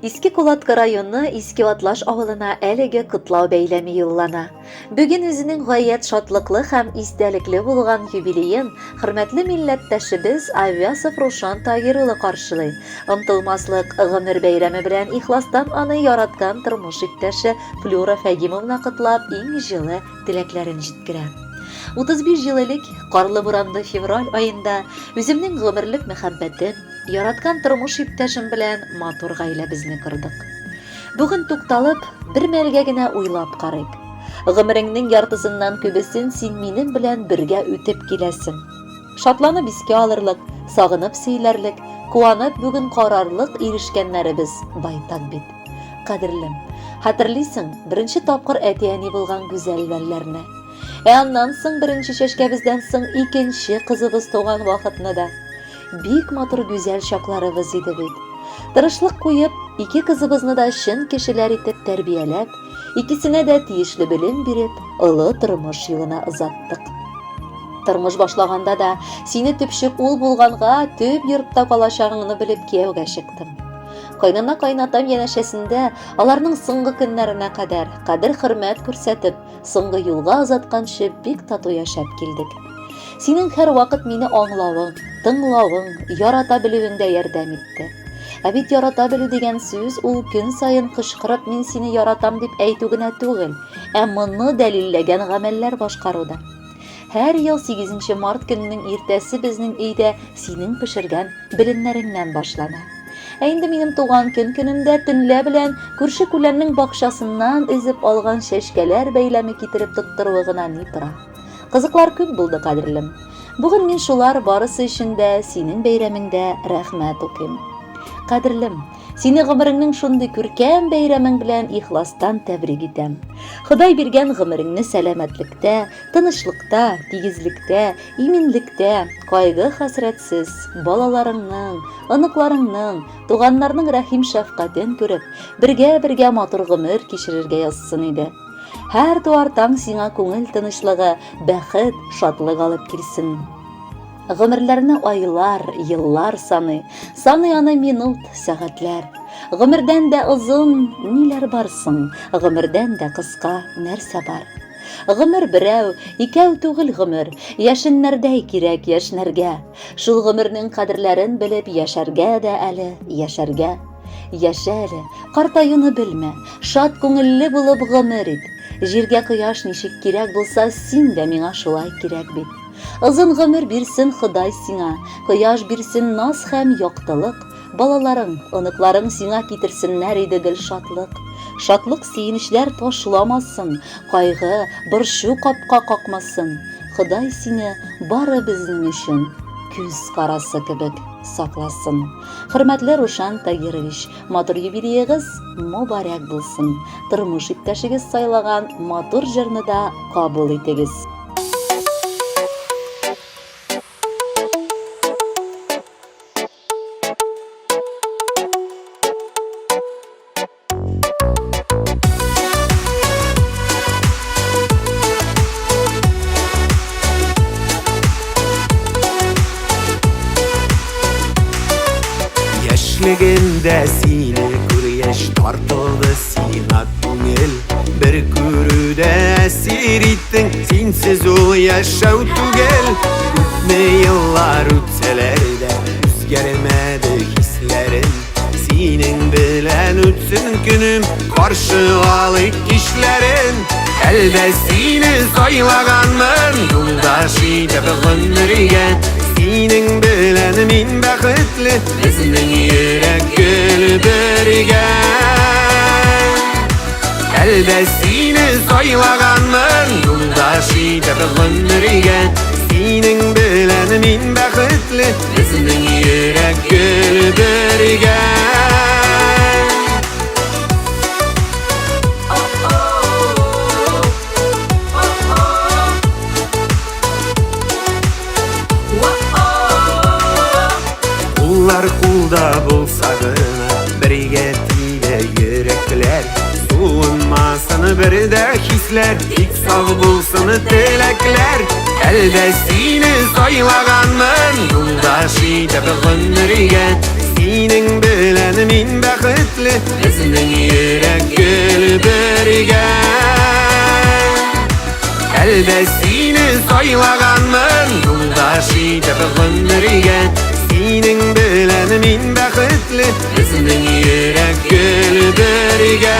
Иске Кулаткы районы Иске Атлаш авылына әлеге котлау бәйләме юллана. Бүген үзенең гаять шатлыклы һәм истәлекле булган юбилеен хөрмәтле милләттәшебез Авясов Рушан Тагир улы каршылый. Онтылмаслык гомер бәйрәме белән ихластан аны яраткан тормыш иптәше Флюра Фәгимовна котлап иң җылы теләкләрен җиткерә. 35 ел элек, карлы-буранлы февраль аенда үземнең гомерлек мәхәббәтем, яраткан тормыш иптәшем белән матур гаиләбезне кордык. Бүген тукталып, бер мәлгә генә уйлап карыйк. Гомереңнең яртысыннан күбесен син минем белән бергә үтеп киләсең. Шатланып искә алырлык, сагынып сөйләрлек, куанып бүген карарлык ирешкәннәребез байтак бит. Кадерлем, хәтерлисең, беренче тапкыр әти-әни булган гүзәл мәлләрне. Ә аннан соң беренче чәчкәбездән соң икенче кызыбыз туган вакытны да. Бик матур гүзәл чакларыбыз иде бит. Тырышлык куеп, ике кызыбызны да чын кешеләр итеп тәрбияләп, икесенә дә тиешле белем биреп, олы тормыш юлына озаттык. Тормыш башлаганда да сине төпчек ул булганга төп йортта калачагыңны белеп кияүгә чыктым. Кайнана кайнатам янәшәсендә аларның соңгы көннәренә кадәр кадер-хөрмәт күрсәтеп, Соңгы юлга озатканчы бик тату яшәп килдек. Синең һәрвакыт мине аңлавың, тыңлавың, ярата белүең дә ярдәм итте. Ә бит ярата белү дигән сүз ул көн саен кычкырып мин сине яратам дип әйтү генә түгел, ә моны дәлилләгән гамәлләр башкару да. Һәр ел 8 март көненең иртәсе безнең өйдә синең пешергән беленнәреңнән башлана. Ә инде минем туган көн көнемдә төнлә белән күрше күләннең бакчасыннан өзеп алган чәчкәләр бәйләме китереп тоттыруы гына ни тора. Кызыклар күп булды, кадерлем. Бүген мин шулар барысы өчен дә синең бәйрәмеңдә рәхмәт укыйм. Кадерлем, сине гомереңнең шундый күркәм бәйрәмең белән ихластан тәбрик итәм. Ходай биргән гомереңне сәламәтлектә, тынычлыкта, тигезлектә, иминлектә, кайгы-хәсрәтсез, балаларыңның, оныкларыңның, туганнарның рәхим-шәфкатен күреп, бергә-бергә матур гомер кичерергә язсын иде. Һәр туар таң сиңа күңел тынычлыгы, бәхет, шатлык алып килсен. Гомерләрне айлар, еллар саный, саный аны минут, сәгатьләр. Гомердән дә озын ниләр бар соң, гомердән дә кыска нәрсә бар? Гомер берәү, икәү түгел гомер, яшеннәрдәй кирәк яшьнәргә. Шул гомернең кадерләрен белеп яшәргә дә әле, яшәргә. Яшә әле, картаюны белмә, шат күңелле булып гомер ит. Җиргә кояш ничек кирәк булса, син дә миңа шулай кирәк бит. Озын гомер бирсен Ходай сиңа, кояш бирсен наз һәм яктылык, Балаларың, оныкларың сиңа китерсеннәр иде гел шатлык. Шатлык-сөенечләр ташламасын, кайгы, борчу капка какмасын. Ходай сине бары безнең өчен күз карасы кебек сакласын. Хөрмәтле Рушан Тагирович, матур юбилеегыз мобарәк булсын. Тормыш иптәшегез сайлаган матур җырны да кабул итегез. Яшьлегемдә сине күргәч тартылды сиңа күңел. Бер күрүдә әсир иттең, синсез ул яшәү түгел. Күпме еллар үтсәләр дә үзгәрмәде хисләрем. Синең белән үтсен көнем, каршы алыйк кичләрен. Әлдә сине сайлаганмын, юлдаш итеп гомергә. Синең белән мин бәхетле, безнең йөрәк гел бергә. Әлдә сине сайлаганмын, юлдаш итеп гомергә. Синең белән мин бәхетле, безнең йөрәк гел бергә. Куллар кулда булса гына бергә тибә йөрәкләр. Суынмасын бер дә хисләр, тик сау булсын теләкләр. Әлдә сине сайлаганмын Юлдаш итеп гомергә Синең белән мин бәхетле Безнең йөрәк гел бергә Әлдә сине сайлаганмын Юлдаш итеп гомергә Синең белән мин бәхетле Безнең йөрәк гел бергә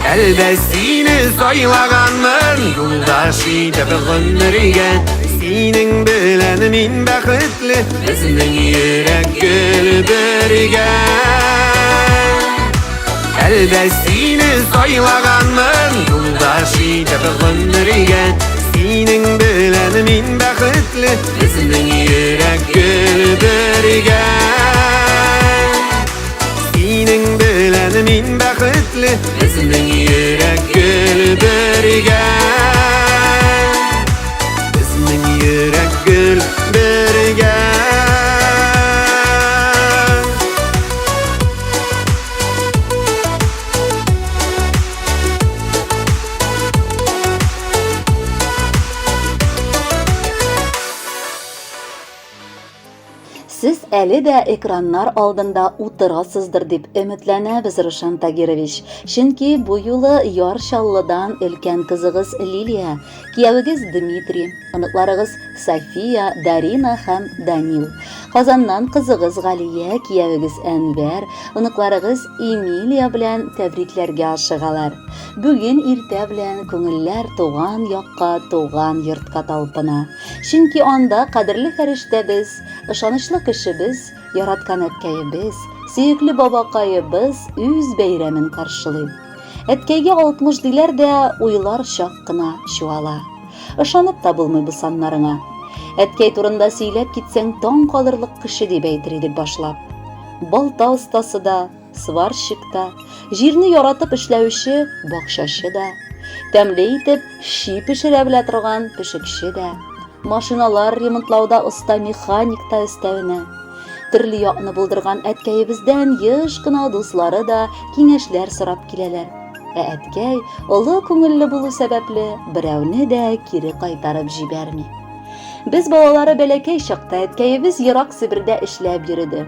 Әлдә сине сайлаганмын Юлдаш итеп гомергә Синең белән мин бәхетле Безнең йөрәк гел бергә Әлдә сине сайлаганмын Юлдаш итеп гомергә Синең белән мин бәхетле Безнең йөрәк гел бергә Синең белән мин бәхетле Безнең йөрәк гел бергә Безнең йөрәк гел бергә Сез әле дә экраннар алдында утырасыздыр дип өметләнәбез, Рушан Тагирович. Чөнки бу юлы Яр Чаллыдан өлкән кызыгыз Лилия, киявегез Дмитрий, Оныкларыгыз София, Дарина һәм Данил. Казаннан кызыгыз Галия, киявегез Әнвәр, оныкларыгыз Эмилия белән тәбрикләргә ашыгалар. Бүген иртә белән күңелләр туган якка, туган йортка талпына. Чөнки анда кадерле фәрештәбез, ышанычлы кешебез, яраткан әткәебез, сөекле бабакаебыз үз бәйрәмен каршылый. Әткәйгә 60 диләр дә, уйлар чак кына чуала. Ышанып та булмый бу саннарыңа. Әткәй турында сөйләп китсәң, таң калырлык кеше дип әйтер идек башлап. Балта остасы да, сварщик та, җирне яратып эшләүче бакчачы да, тәмле итеп щи пешерә белә торган пешекче дә, машиналар ремонтлауда оста механик та өстәвенә. Төрле якны булдырган әткәебездән еш кына дуслары да киңәшләр сорап киләләр. Ә әткәй олы күңелле булу сәбәпле берәүне дә кире кайтарып җибәрми. Без балалары бәләкәй чакта әткәебез ерак Себердә эшләп йөрде.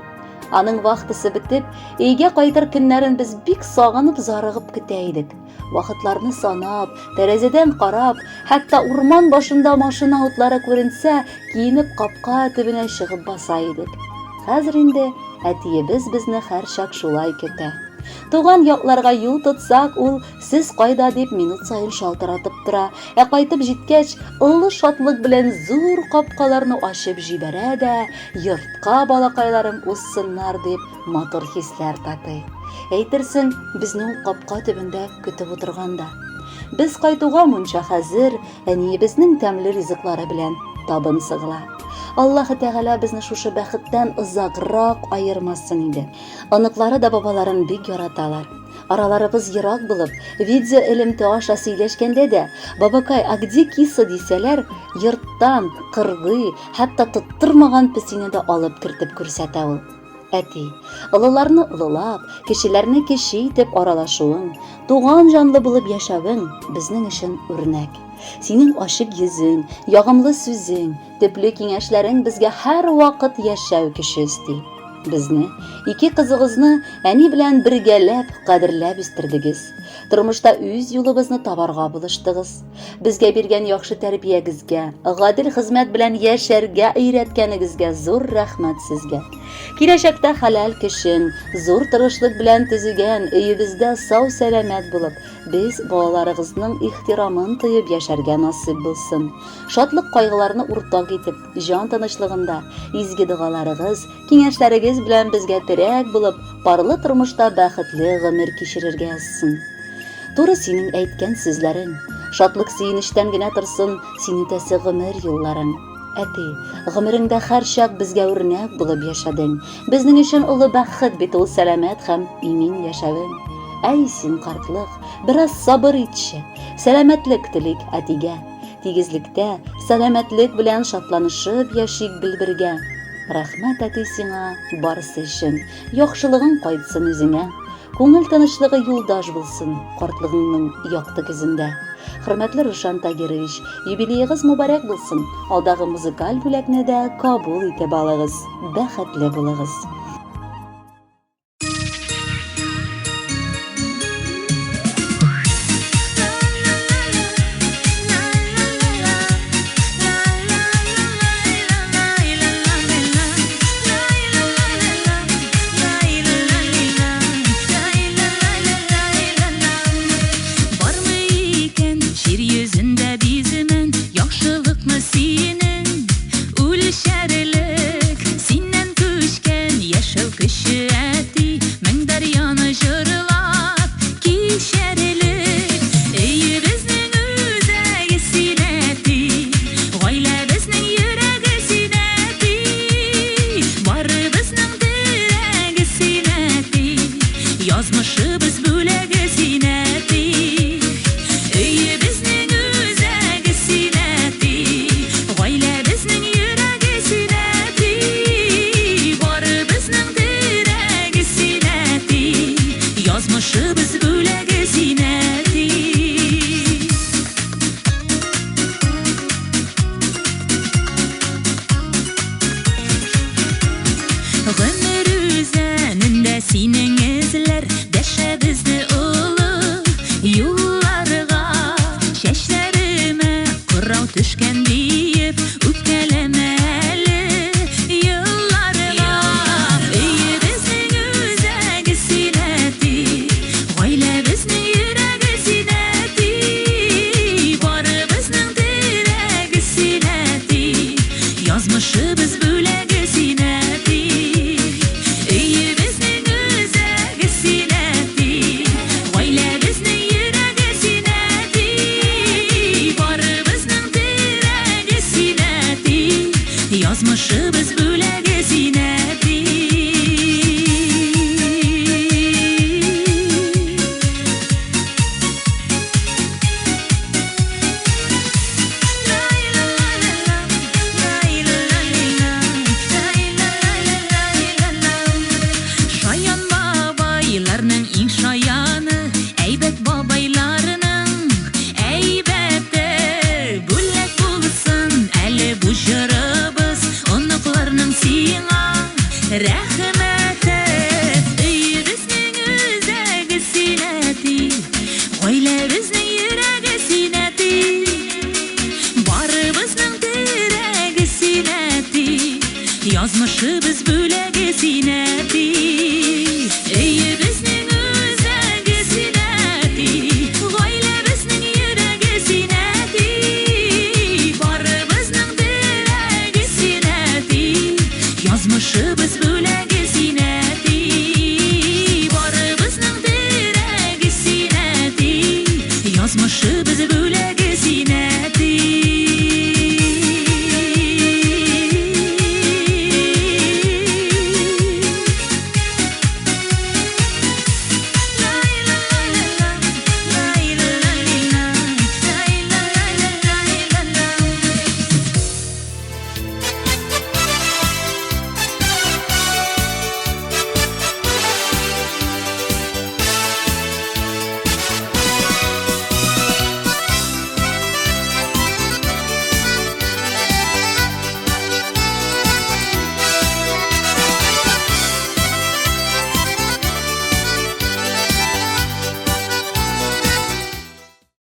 Аның вахтасы бетеп, өйгә кайтыр көннәрен без бик сагынып, зарыгып көтә идек. Вакытларны санап, тәрәзәдән карап, хәтта урман башында машина утлары күренсә, киенеп капка төбенә чыгып баса идек. Хәзер инде әтиебез безне һәрчак шулай көтә. Туган якларга юл тотсак, ул сез кайда дип минут саен шалтыратып тора. Ә кайтып җиткәч, олы шатлык белән зур капкаларны ачып җибәрә дә, йортка балакайларым узсыннар дип матур хисләр татый. Әйтерсең, безне ул капка төбендә көтеп утырган да. Без кайтуга мунча хәзер, әниебезнең тәмле ризыклары белән табын сыгыла. Аллаһы Тәгалә безне шушы бәхеттән озаграк аермасын иде. Оныклары да бабаларын бик яраталар. Араларыбыз ерак булып, видео элемтә аша сөйләшкәндә дә, бабакай, а где киса дисәләр, йорттан, кыргый, хәтта тоттырмаган песине дә алып кертеп күрсәтә ул. Әти, олыларны олылап, кечеләрне кече итеп аралашуың, туган җанлы булып яшәвең безнең өчен үрнәк. Синең ачык йөзең, ягымлы сүзең, төпле киңәшләрең безгә һәрвакыт яшәү көче өсти. Безне, ике кызыгызны әни белән бергәләп, кадерләп үстердегез. Тормышта үз юлыбызны табарга булыштыгыз. Безгә биргән яхшы тәрбиягезгә, гадел хезмәт белән яшәргә өйрәткәнегезгә зур рәхмәт сезгә. Киләчәктә хәләл кешең, зур тырышлык белән төзегән өебездә сау-сәламәт булып, без балаларыгызның ихтирамын тоеп яшәргә насыйп булсын. Шатлык-кайгыларны уртак итеп, җан тынычлыгында, изге догаларыгыз, киңәшләрегез белән безгә терәк булып, парлы тормышта бәхетле гомер кичерергә язсын. Туры синең әйткән сүзләрең. Шатлык-сөенечтән генә торсын син үтәсе гомер юлларың. Әти, гомереңдә һәрчак безгә үрнәк булып яшәдең. Безнең өчен олы бәхет бит ул сәламәт һәм имин яшәвең. Әй, син картлык, бераз сабыр итче. Сәламәтлек телик әтигә. Тигезлектә, сәламәтлек белән шатланышып яшик гел бергә. Рәхмәт, әти, сиңа барысы өчен. Яхшылыгың кайтсын үзеңә. Күңел тынычлыгы юлдаш булсын картлыгыңның якты көзендә. Хөрмәтле Рушан Тагирович, юбилеегыз мубарәк булсын. Алдагы музыкаль бүләкне дә кабул итеп алыгыз. Бәхетле булыгыз. Бармы икән җир йөзендә биземен Яхшылыкны синең үлчәрлек Синнән күчкән яшәү көче әти Мең дәрьяны җырлап кичәрлек Өебезнең үзәге син әти Гаиләбезнең йөрәге син әти Барыбызның терәге син әти Язмышыбыз бүләге син әти Өебезнең үзәге син әти Гаиләбезнең йөрәге син әти Барыбызның терәге син әти Язмышыбыз бүләге син әти Гомер үзәнендә синең эзләр Дәшә безне олы юлларга. Чәчләремә кырау төшкән диеп Үпкәләмә әле елларга. Өебезнең үзәге син, әти, Гаиләбезнең йөрәге син, әти, Барыбызның терәге син, әти, Язмышыбыз бүләге син, әти. Өебезнең үзәге син, әти, Гаиләбезнең йөрәге син, әти, Барыбызның терәге син, әти, Язмышыбыз бүләге син, әти. Шаян бабайларның иң шаяны, әйбәт бабайларның әйбәте. Бүләк булсын әле бу җырыбыз, оныкларның сиңа рәхмәте.